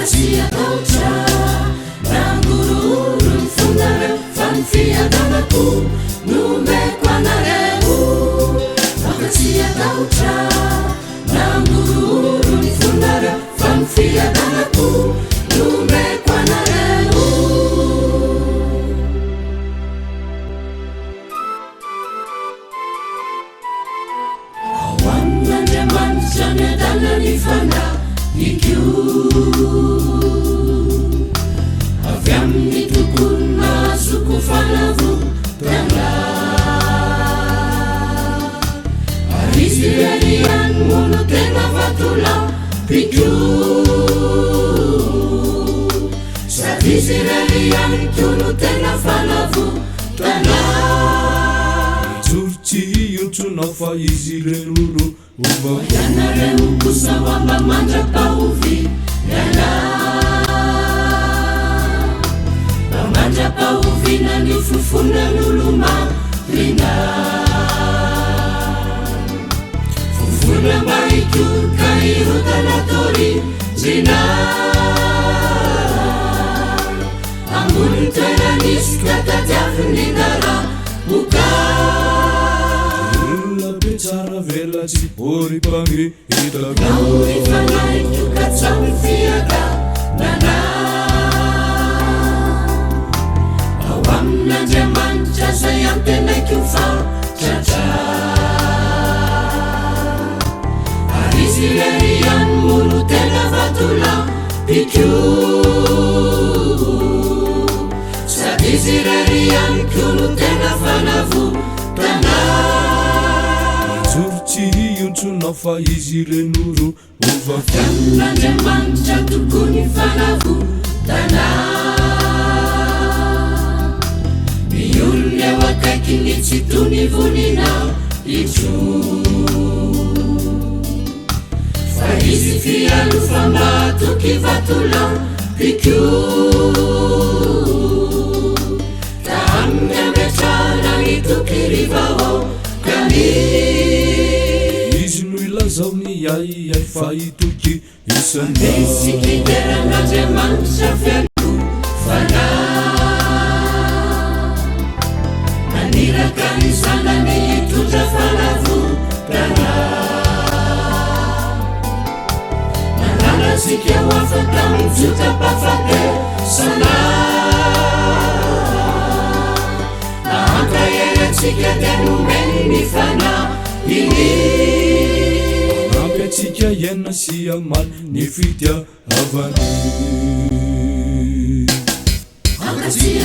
Aoka tsy hatahotra na hangorohoro ny fonareo, fa ny fiadanako no omeko anareo. Aoka tsy hatahotra na hangorohoro ny fonareo, fa ny fiadanako no omeko anareo. Ao amin'Andriamanitra miadana ny fanahiko. Avy amin'ny tokony nahazoako fanavotana. Ary Izy irery ihany moa no tena vatolampiko. Sady Izy irery ihany koa no tena fanavotana. Mijoro tsy hiontsona fa izy ireny ro Fa ianareo kosa ho amba mandra-pahoviana. Mba mandra-pahoviana ny fofonan'olo-marina. Fofona mba hikoroka hirodana torindrina. Ambony toeran'izy ka tadiaviny naraboka. Olona be tsara velatsihy ô ry mpamitaka. Ao ry fanahiko ka tsao ny fiadanana. Ao amin'Andriamanitra izay antenaiko fa tratra. Ary Izy irery ihany moa no tena vatolampiko. Sady Izy irery ihany koa no tena fanavotana. Mijoro tsy hiontsona fa Izy ireny ro ho Avy amin'Andriamanitra tokoa ny fanavotana. Ny olona eo akaikiny tsy toy ny voninahitro. Fa izy fialofam-batoky vatolampiko. Ka aminy ametrahana ny toky ry vahoakany. Izy no ilazao ny ahiahy fa hitoky isan'andro. Misy kideran'Andriamanitra fialofana. Naniraka ny Zanany hitondra fanavotana. Nanala antsika ho afaka amin'ny jotam-pahafatesana. Nahantra hery antsika dia nomeny ny Fanahiny. Manampy antsika hiaina sy hamaly ny fitiavany. Aoka tsy.